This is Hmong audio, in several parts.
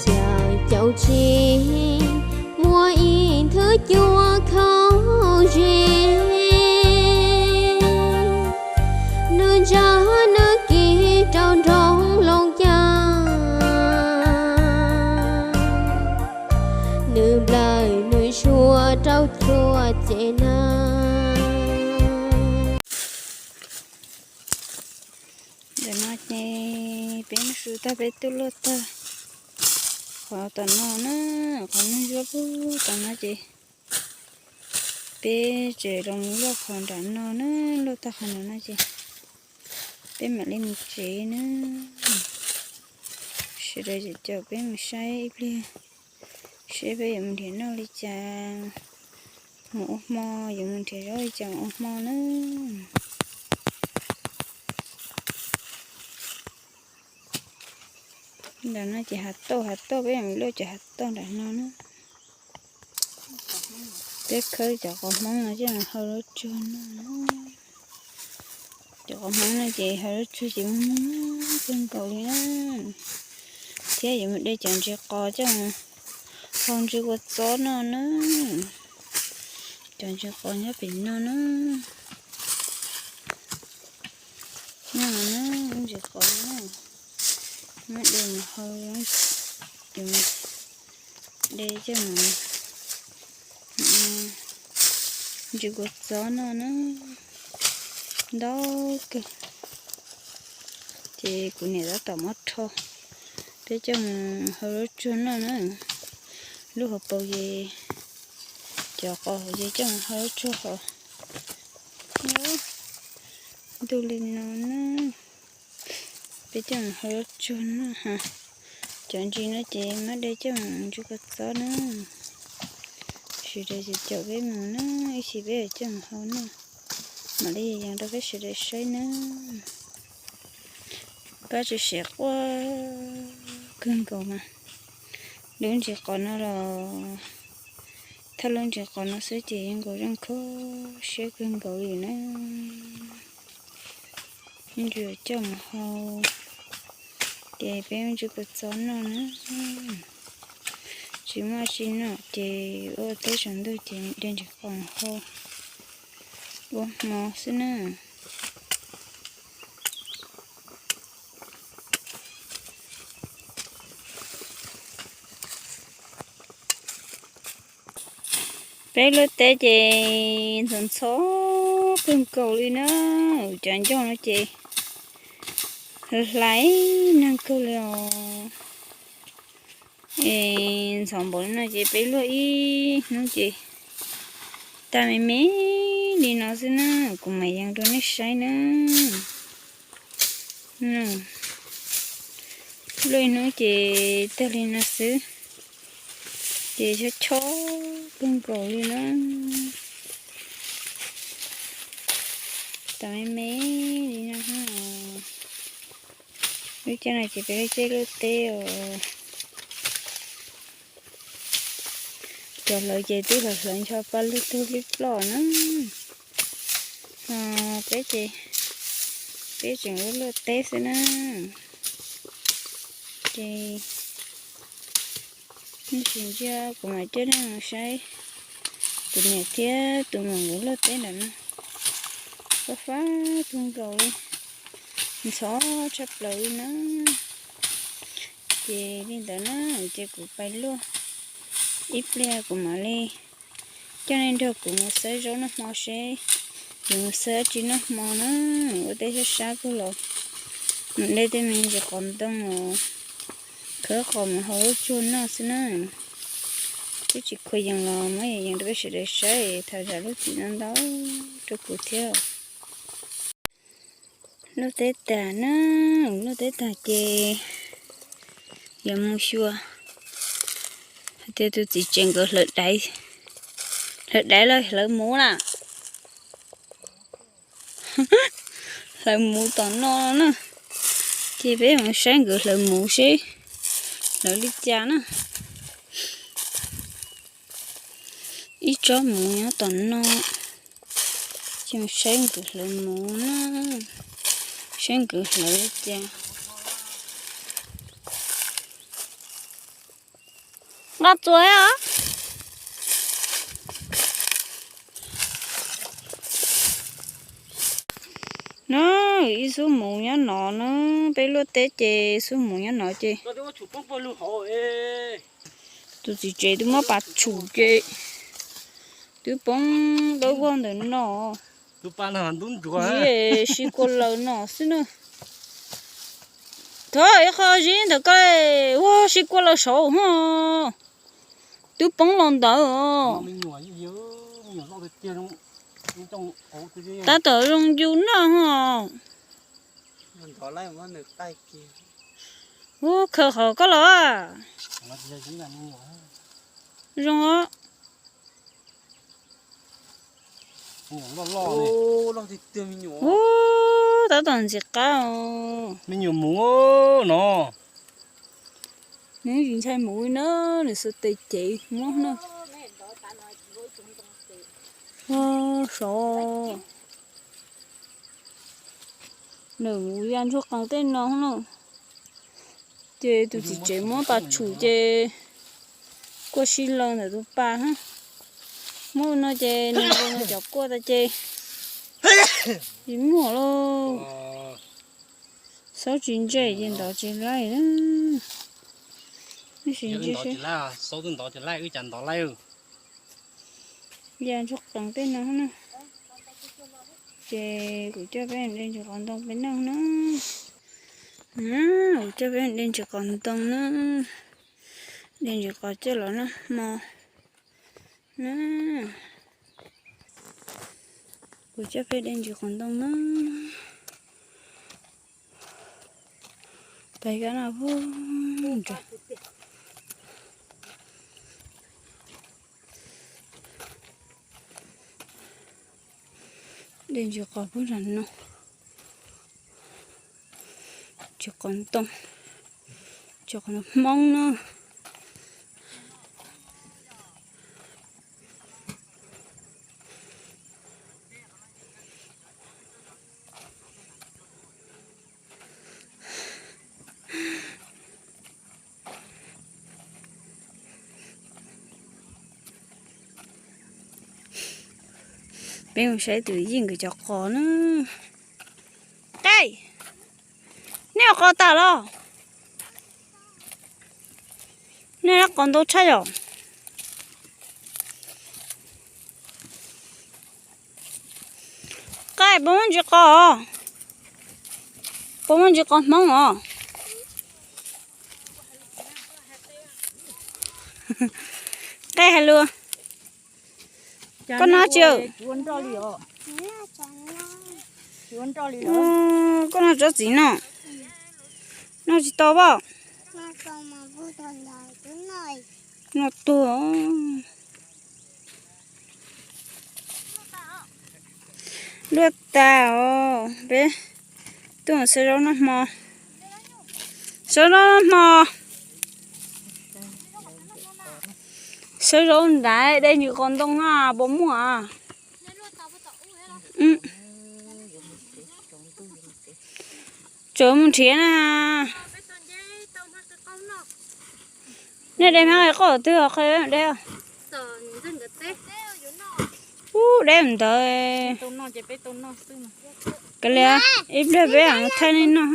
Xya caum tsib, muaj ib nthwv cua khaub zig, nws ntsaj nws kis rau nroog Looj Ceeb, nws nplawm nws suab rau txhua ceg na. Ntawm no ces peb muab su tag peb tuaj luaj tag qhov tom no na, qhov muaj zuab pug tom no ces peb tseem los luaj qhov nram no na, luaj tag qhov nram no ces peb mam li mus tsev na. Sawv daws caum peb mus saib ib pliag seb peb yuav mus nrhiav noj li cas, mus ua hmo, yuav mus nrhiav zaub li cas mus ua hmo na. Nram no ces hav tauj, hav tauj peb yuav mus luaj cov hav tauj nram no na. Peb khawb cov qos Hmoob no coj mus hau zaub tsuag noj. Cov qos Hmoob no ces hau zaub tsuag ces muag kawg nkaus li na. Thiab yuav mus de cov ntsis qos coj mus hau ntsis kua txob noj na. Cov ntsis qos nyob pem no na. Noj na, ntsis qos na. Muab de mus hau, yuav de coj mus ntsis kua txob noj na. Ntau kawg. Ces kuv niam tab tom muab rho, peb coj mus hau zaub tsuag noj na. Lub hauv paus ces, cov qos hauv ces coj mus hau zaub tsuag hauv. Ntuj li no na, peb coj mus hau zaub tsuag noj ha. Cov ntsis no ces muab de coj mus ntsis kua txob na. Sawv daws caum peb mus na, ib chim peb coj mus hau noj. Mam li yees rau peb sawv daws saib na. Pab tsuas siav quaj kawg nkaus mas. Lub ntsis qos no los, thawj lub ntsis qos no xwb ces yeej nkaus zeej kho siab kawg nkaus li na. Ntsis coj mus hau, ces peb ntsis kua txob noj na. Tsis muaj tsi noj ces ua teb tsaus ntuj ces de ntsis qos hau ua hmo xwb na. Peb luaj teb ces ntxhov ntxhov kawg nkaus li na. Cov ncauj no ces hlais neeg kawg li os. Es ntxhov npaum li no ces peb luaj ib hnub ces tag me me li no xwb na, kuv mam yees rau nej saib na. Luaj ib hnub ces tag li no xwb, ces chob chob kawg nkaus li na. Tag me me li no. Lub caij no ces peb lub caij luaj teb os. Cov hlawv ces twb hlawv hlawv ncho pa lug tug lij ploj na. Peb ces peb tseem luaj luaj teb xwb na. Ces ib sim ntsia kuv mam coj nej mus saib kuv niam thiab tus muam nkawd luaj teb ntawm no. Fab fab kawg nkaus li, ntxhov tshaj plaws li na. Ces li ntawd na, ces kuv pais luaj ib pliag kuv mam li coj nej nrog kuv mus xawb zaub noj hmo seb yuav mus xawb dab tsi noj hmo na. Ua teb sab sab kawg los, mus de tej me ntsis qos ntoo los khawb qos mus hau zaub tsuag noj xwb na. Twb tsis khuv yees los muab yees rau peb sawv daws saib tham zam lub txim no ntau rau kuv thiab. Luaj teb tag na, luaj teb tag ces yuav mus xyuas. Hais tias tus txiv tsev nkawd hlawv daiv, hlawv daiv los hlawv muv na. Hlawv muv tom no na. Ces peb mus saib nkawd hlawv muv seb hlawv li cas na. Ib tsob muv nyob tom no. Ces mus saib nkawd hlawv muv na, saib nkawd hlawv li cas. Txua os. No, ib xub hmoov nyob no na, peb luaj teb ces xub hmoov nyob no ces tus txiv tsev twb muab pas tshum ces twb poob dawb vog ntawm no. Ntub ntsuav, sib kua laws no xwb na. Thov ib qho zib ntawm ko, ua sib kua laws saud ho. Twb poob los ntawd os. Tab tom zoo yus noj ho. Ub, khaws qhov koj los. Zoo os. Ub, tab tom ntxim qab os. Me nyuam muv no. Nws tsis ntshai muv li na, nws xuas tes cev muab na. Ua sov. Nws mus ya ntsuag qees tej no na. Ces tus txiv tsev muab pas tshum ces kua sib laws ntawm tus pas. Muab no ces nws nkaus nws cov kua tas ces tsis muaj lauj. Xaub tsis ntse ces ntov tsis laij na. Tab sis ntse seb. Xaub twb ntov tsis laij, wb cas ntov laij. Ya ntsuag qees tej no na. Ces kuv coj peb de ntsis qos ntoo peb noj na. Kuv coj peb de ntsis qos ntoo na. De ntsis qos coj los noj hmo na. Kuv coj peb de ntsis qos ntoo na. Pais kab no, de ntsis qos puag nram no. Ntsis qos ntoo, ntsis qos ntoo Hmoob na. Peb mus saib tus yij nkawd cov qos na. Qe, nej ua qos tas los? Nej lab qos ntau tshaj yom. Qe, puas muaj ntsis qos? Puas muaj ntsis qos Hmoob os? Qe hais lus. Koj noj tsis? Koj noj tsob txiv no. Noj tsis tau pom. Noj tuag. Luaj tas os, peb tuaj xawb zaub noj hmo. Xawb zaub noj hmo. Xawb zaub ntaiv, de ntsis qos ntoo na, puas muaj? Tsuav mus nrhiav na. Nej de hmab qe qoj twg qe de? Ub, deb ntawd. Kav liam, ib pliag peb thaij nej noj.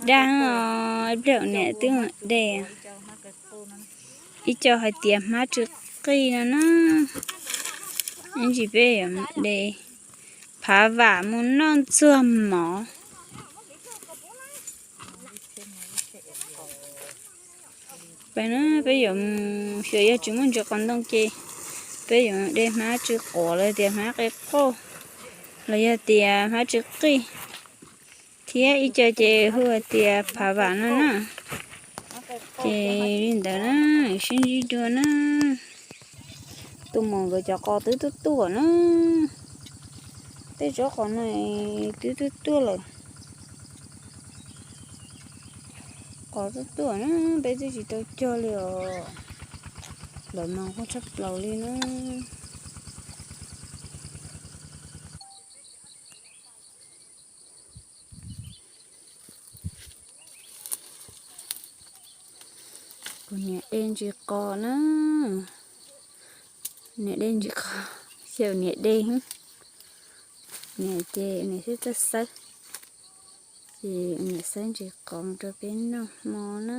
Dag, ib pliag niam twb de. Ib co hais tias hmab tsw qij no na. Ib ntsis peb yuav de phav vam mus noj ntxuag mov. Peb na, peb yuav, xyov yog tsis muaj ntsis qos ntoo ces peb yuav de hmab tsw quav los tias hmab qe qoj, los yog tias hmab tsw qij, thiab ib co ces hu hais tias phav vam no na. Ces li ntawd na, sib ntsib dua na. Tus muam nkawd cov qos twb tuaj tuaj na. Tej tsob qos no twb tuaj tuaj lawm. Qos tuaj tuaj na, peb twb tsis tau cog li os. Lawv mas quaj tshaj plaws li na. Niam de ntsis qos na. Niam de ntsis qos, xyaum niam de. Niam ces niam thiaj txawj xawb, ces niam xawb ntsis qos rau peb noj hmo na.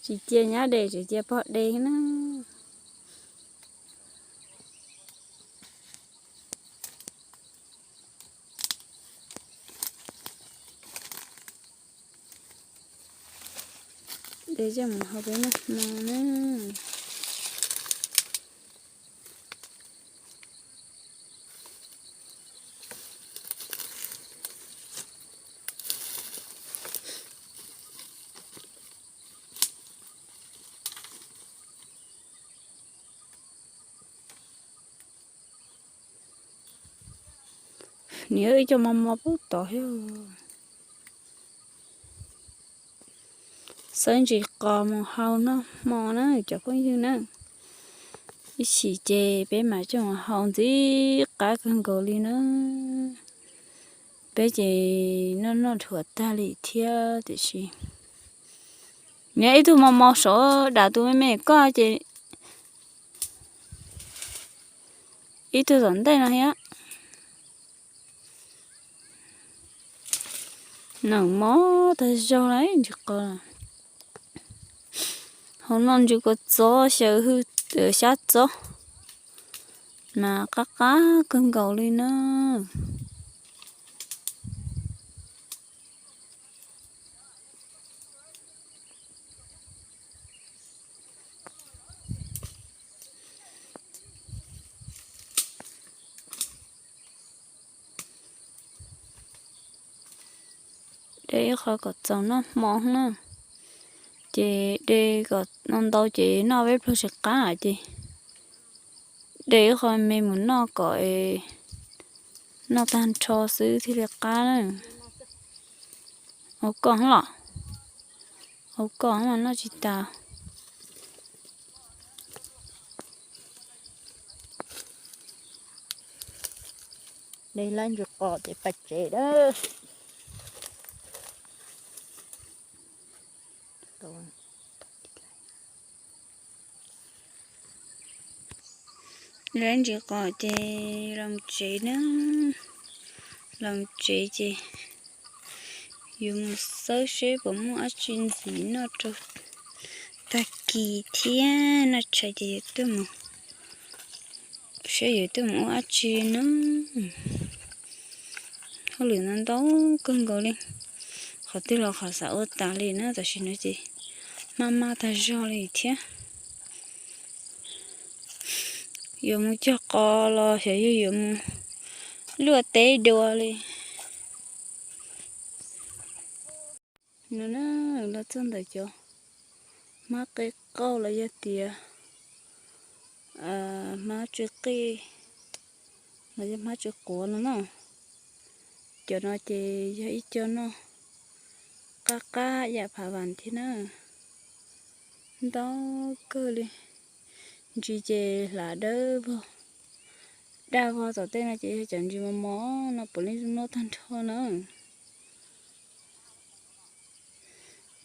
Tsis cia nyab de, tsis cia pog de na. De coj mus hau peb noj hmo na. Niam ib co mos mos pub tod thiab. Xawb ntsis qos mus hau noj hmo na cov phooj ywg na. Ib chim ces peb mam coj mus hau ntxim qab kawg nkaus li na. Peb ces noj noj dhuav tag li thiab tiam sis, niam ib tug mos mos saud dam tus me me koj ces ib tug tom ntej no thiab. Nws mob tag zog li ntsis qos. Hau noj ntsis kua txob xyaw hwj xyab txob mas qab qab kawg nkaus li na. De ib qho kom txaus noj hmo na. Ces de kom no ntau ces noj peb pluag tsis qab ces de ib qho me mus noj kom noj tag nrho xwb thiaj li qab na. Ua koj los, ua koj mas noj tsis tas. De lab ntsis qos ces pais tsev na. Lab ntsis qos ces los tsev na. Los tsev ces yuav mus xawb seb puas muaj dab tsi ntxiv noj rau tag kis thiab noj tshais ces yuav tuaj mus, seb yuav tuaj mus ua dab tsi na. Hauj lwm ntau ntau kawg nkaus li, qhov twg los qhov xav ua tas li na, tam sim no ces maj maj tag zog li thiab. Yuav mus cog qos los xyov yog yuav mus luaj teb dua li. No na, los txog ntawm cov hmab qe qauj los yog tias hmab tsw qij los yog hmab tsw quav no na. Cov no ces yog ib co noj qab qab yam phav vas thiab na. Ntau kawg li. Ntsis ces hlav dawb vog, daj vog. Tom tej no ces yog cov ntsis mos mos no puav leej zoo noj tag nrho na.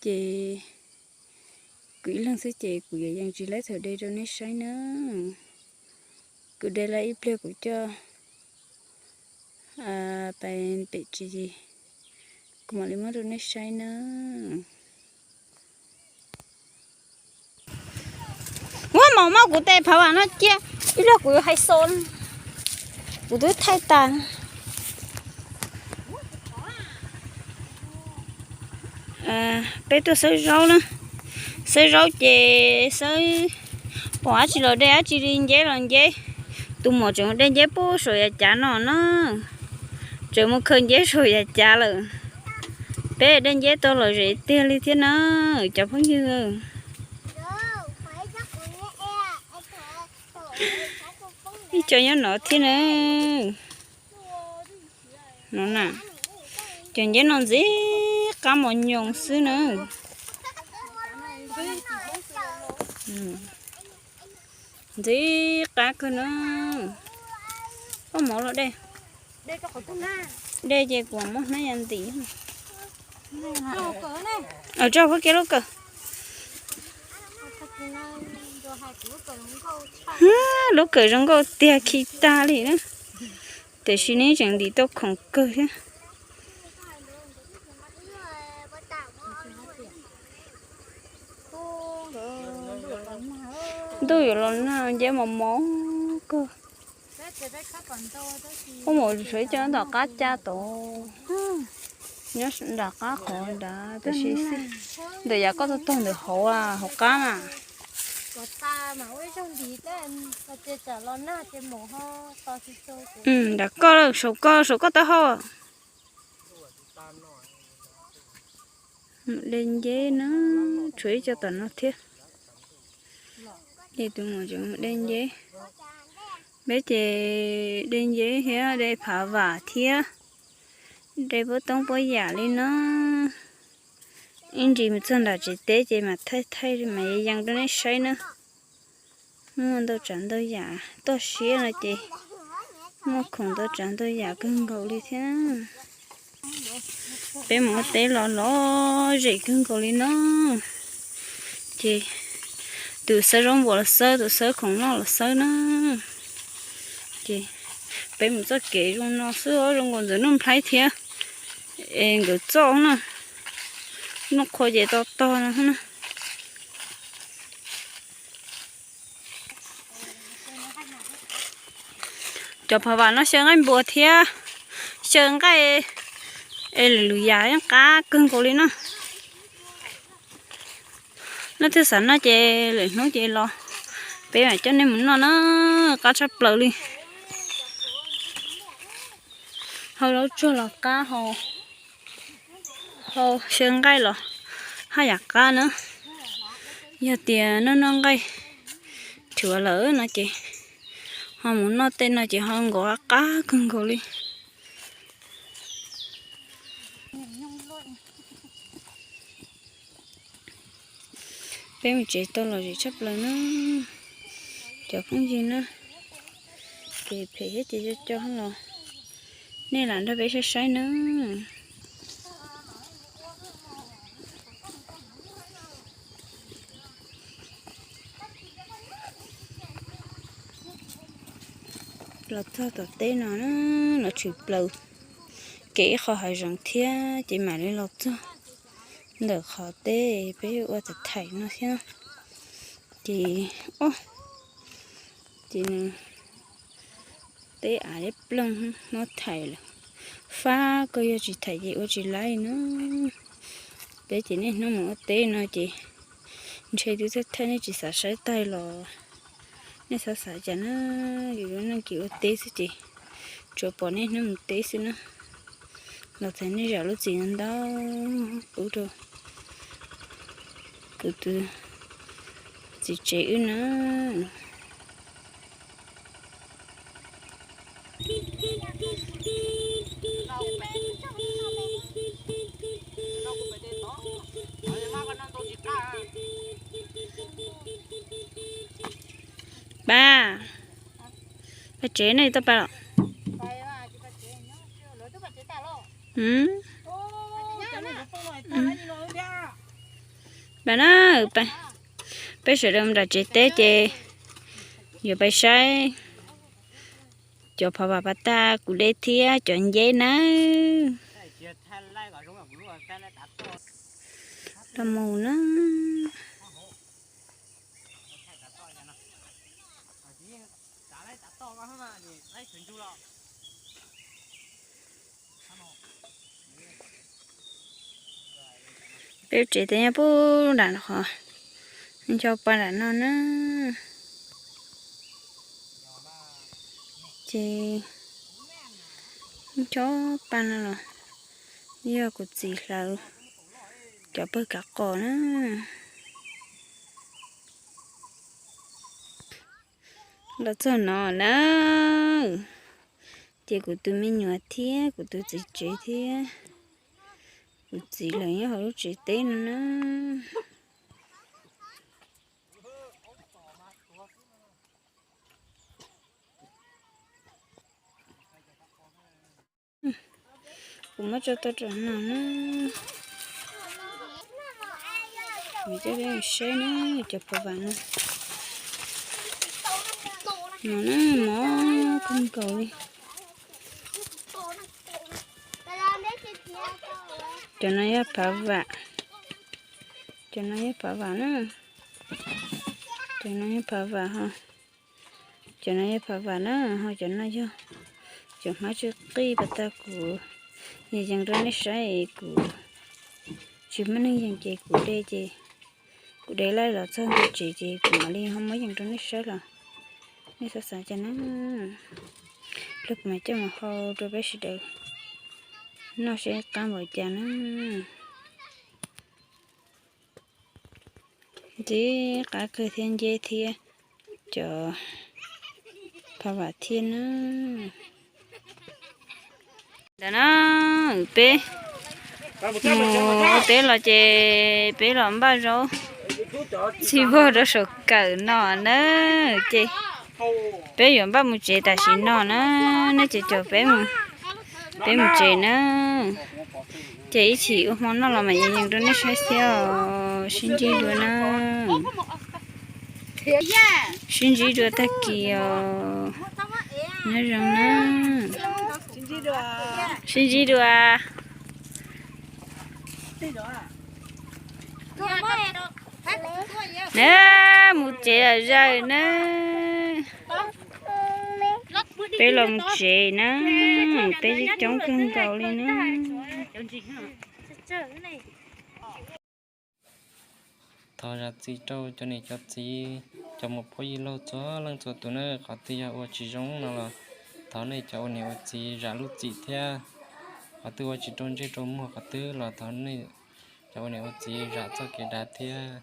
Ces kuv ib leeg xwb ces kuv yuav yees tsis laib txhaum de rau nej saib na. Kuv de lawm ib pliag kuv coj pais pem tsev ces kuv mam li muab rau nej saib na. Ua mos mob kuv tes phav vam no cia, ib pliag kuv yuav hais xo, kuv twb thaij tas. Peb tuaj xawb zaub na, xawb zaub ces xawb pom dab tsi los de dab tsi li, nceb los nceb. Tus muam tseem de nceb pub saum yav cav no na, tseem mus khaws nceb saum yav cav lawm. Peb de nceb tau lom zem tiag li thiab na cov phooj ywg. Ib co nyob no thiab na. No na, cov nceb no ntxim qab mos nyoos xwb na. Ntxim qab kawg na. Poj mov los de. Dej ces kuv muab hnab ya ntim. Tso phab kiag lub kawm. Lub kawm zoo nkauj tiag khi tag li na. Tiam sis neb tseem ntim tau khoom kawg thiab. Ntuj yuav los nag nceb mos mos kawg. Ub, mus suav ib co nram qab caj tod. Nyob nram qab qhov nrad tab sis xij ntawm yam koj tog tog ntawm hauv hauv qab na. Nram koj, saum koj, saum koj taub hau. Mus de nceb na, tshuav ib co tom no thiab. Es tus muam tseem mus de nceb. Peb ces de nceb thiab de phav vam thiab de puab toob puab yam li no. Ib ntsis mus txog nram tsev teb ces mam thaij thaij mam yees rau nej saib na. Muaj ntau tsav ntau yam, toj siab no ces muaj khoom ntau tsav ntau yam kawg nkaus li thiab. Peb mus ua teb los lom zem kawg nkaus li no. Ces tus xawb zaub npua los xawb, tus xawb khoom noj los xawb na. Ces peb mus txoj kev zoo no xwb, zoo nkaus ntxawm Nuj Nplhaib thiab es nkawd txoj na. Nuj Qhua ces tog tog no na. Cov phav vam no xyaw nqaij npua thiab xyaw nqaij es lwm lwm yam yeej qab kawg nkaus li no. Leej twg xav noj ces lwm hnub ces los peb mam coj nej mus noj na, qab tshaj plaws li. Hau zaub tsuag los qab, hau xyaw nqaij los haj yam qab na. Yog tias noj noj nqaij rhuav lawm no ces ho mus noj tej no ces ho nkaus qab qab kawg nkaus li. Peb mus tsev tau lom zem tshaj plaws na cov phooj ywg na. Kev phem thiab ces co co los nej lam nrog peb saib saib na. Los txog tom teb no na, los tshwm plaws kev ib qho hav zoov thiab ces mam li los txog ntawm qhov teb peb ua thaim thaim no thiab. Ces, o, ces nws teb av liab ploog, muab thaim lawm. Fab koj yog tsis thaim ces ua tsis laib na. Peb ces niaj hnub mus ua teb no ces ntshe twb thaij thaij nej tsis xav saib tag los nej xav xav cas na. Yus lub neej ces ua teb xwb ces tsuas pom niaj hnub mus teb xwb na. Los txog nej zam lub txim ntau ntau pub rau kuv tus txiv tsev wb na. Pab, pab tsev nej tuaj pab los? Pab na, peb sawv daws nram tsev teb ces yuav pais saib cov phov vam pas tag kuv de thiab cov nceb nawb. Los mus na. Peb tsev teb nyob puag nram qhov ncho pa nram no na. Ces ncho pa no los yog kuv txiv hlawv cov pawg kav qos na. Los txog no na, ces kuv tus me nyuam thiab kuv tus txiv tsev thiab kuv txiv lawv nyob hauv lub tsev teb no na. Kuv muab tso tau rau no na. Kuv coj peb mus saib na, cov phav vam no. No na, mos kawg nkaus li. Cov no yog phav vam. Cov no yog phav vam na. Cov no yog phav vam ho. Cov no yog phav vam na, ho cov no yog cov hmab tsw qij pas tag. Kuv yees yees rau nej saib, kuv tsis muaj neeg yees ces kuv de ces kuv de laij los txog ntua tsev ces kuv mam li ho muab yees rau nej saib los nej xav xav cas na. Los kuv mam coj mus hau rau peb sawv daws noj seb qab npaum cas na. Ntxim qab kawg thiab, nceb thiab, cov phav vam thiab na. Ntawm no peb mus ua teb los ces peb los npaj zaub txhij vog rau saum kawm no na. Ces peb yuav npaj mus tsev tam sim no na, nej ces caum peb mus, peb mus tsev na. Ces ib chim ua hmo noj los mam yees yees rau nej saib xwb os. Sib ntsib dua na. Sib ntsib dua tag kis os. Nyob zoo na. Sib ntsib dua. Na, mus tsev lawm zawm na. Peb los mus tsev na, peb coob kawg nkaus li na. Thov zam txim rau cov niam cov txiv, cov muam phauj yij laug txhua leej txhua tus na, qhov twg yog ua tsis zoo no los thov nej cov ua niam ua txiv zam lub txim thiab. Qhov twg ua tsis rau ntsej rau muag qhov twg los thov nej cov ua niam ua txiv zam txoj kev dav thiab.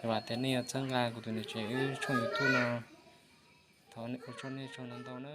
Vam tias nej yuav txhawb nqa kuv tus niam tsev wb tshooj YouTube no. Thov ua tsaug nej tsaug ntau ntau na.